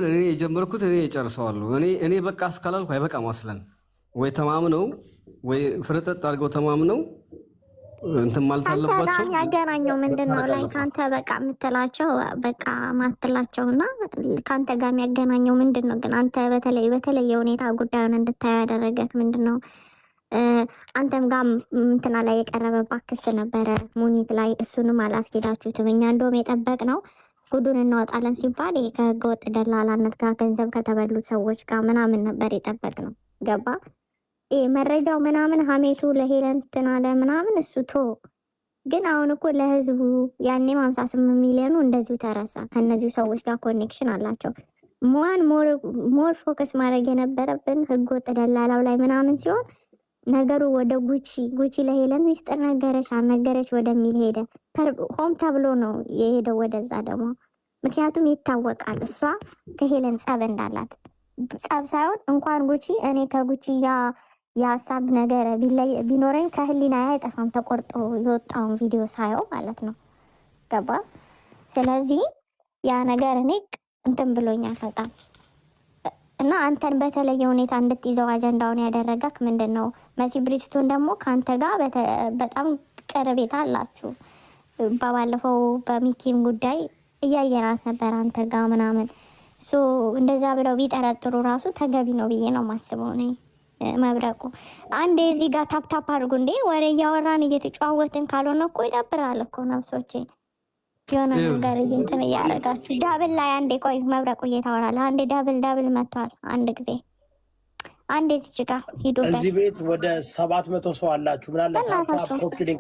እኔ የጀመርኩት እኔ እጨርሰዋለሁ። እኔ በቃ እስካላልኩ አይበቃም። አስለን ወይ ተማምነው ወይ ፍርጥጥ አድርገው ተማምነው እንትን ማለት አንተ ጋር አለባቸው። የሚያገናኘው ምንድን ነው? መታረቅ ላይ አለባቸው። ከአንተ በቃ የምትላቸው በቃ ማትላቸው እና ከአንተ ጋር የሚያገናኘው ምንድን ነው? ግን አንተ በተለይ በተለየ ሁኔታ ጉዳዩን እንድታየው ያደረገህ ምንድን ነው? አንተም ጋር እንትና ላይ የቀረበባት ክስ ነበረ ሙኒት ላይ፣ እሱንም አላስኬዳችሁትም። እኛ እንደውም የጠበቅ ነው ጉዱን እናወጣለን ሲባል ይሄ ከህገወጥ ደላላነት ጋር ገንዘብ ከተበሉት ሰዎች ጋር ምናምን ነበር የጠበቅ ነው። ገባ? ይሄ መረጃው ምናምን ሀሜቱ ለሄለን እንትን አለ ምናምን እሱ ቶ ግን አሁን እኮ ለህዝቡ ያኔም 58 ሚሊዮኑ እንደዚሁ ተረሳ። ከእነዚሁ ሰዎች ጋር connection አላቸው። ሟን more focus ማድረግ የነበረብን ህገወጥ ደላላው ላይ ምናምን ሲሆን ነገሩ ወደ ጉቺ ጉቺ ለሄለን ሚስጥር ነገረች አልነገረች ወደሚል ሄደ። ሆም ተብሎ ነው የሄደው ወደዛ ደግሞ፣ ምክንያቱም ይታወቃል እሷ ከሄለን ጸብ እንዳላት። ጸብ ሳይሆን እንኳን ጉቺ እኔ ከጉቺ ጋር የሀሳብ ነገር ቢኖረኝ ከህሊና አይጠፋም፣ ተቆርጦ የወጣውን ቪዲዮ ሳየው ማለት ነው። ገባ? ስለዚህ ያ ነገር እኔ እንትን ብሎኛል በጣም። እና አንተን በተለየ ሁኔታ እንድትይዘው አጀንዳውን ያደረገክ ምንድን ነው? መሲ ብሪጅስቶን ደግሞ ከአንተ ጋር በጣም ቀረቤታ አላችሁ። በባለፈው በሚኪም ጉዳይ እያየናት ነበር አንተ ጋር ምናምን። So እንደዛ ብለው ቢጠረጥሩ ራሱ ተገቢ ነው ብዬ ነው ማስበው። እኔ መብረቁ አንዴ እዚህ ጋር tap tap አድርጉ እንዴ! ወሬ እያወራን እየተጨዋወትን ካልሆነ እኮ ይደብራል እኮ ነፍሶቼ። የሆነ ነገር እንትን እያደረጋችሁ double ላይ አንዴ ቆይ፣ መብረቁ እየታወራለ አንዴ double double መጥቷል። አንድ ጊዜ አንዴ እዚች ጋር ሂዱበት። እዚህ ቤት ወደ 700 ሰው አላችሁ። ምናለ tap tap በእናታችሁ copy link።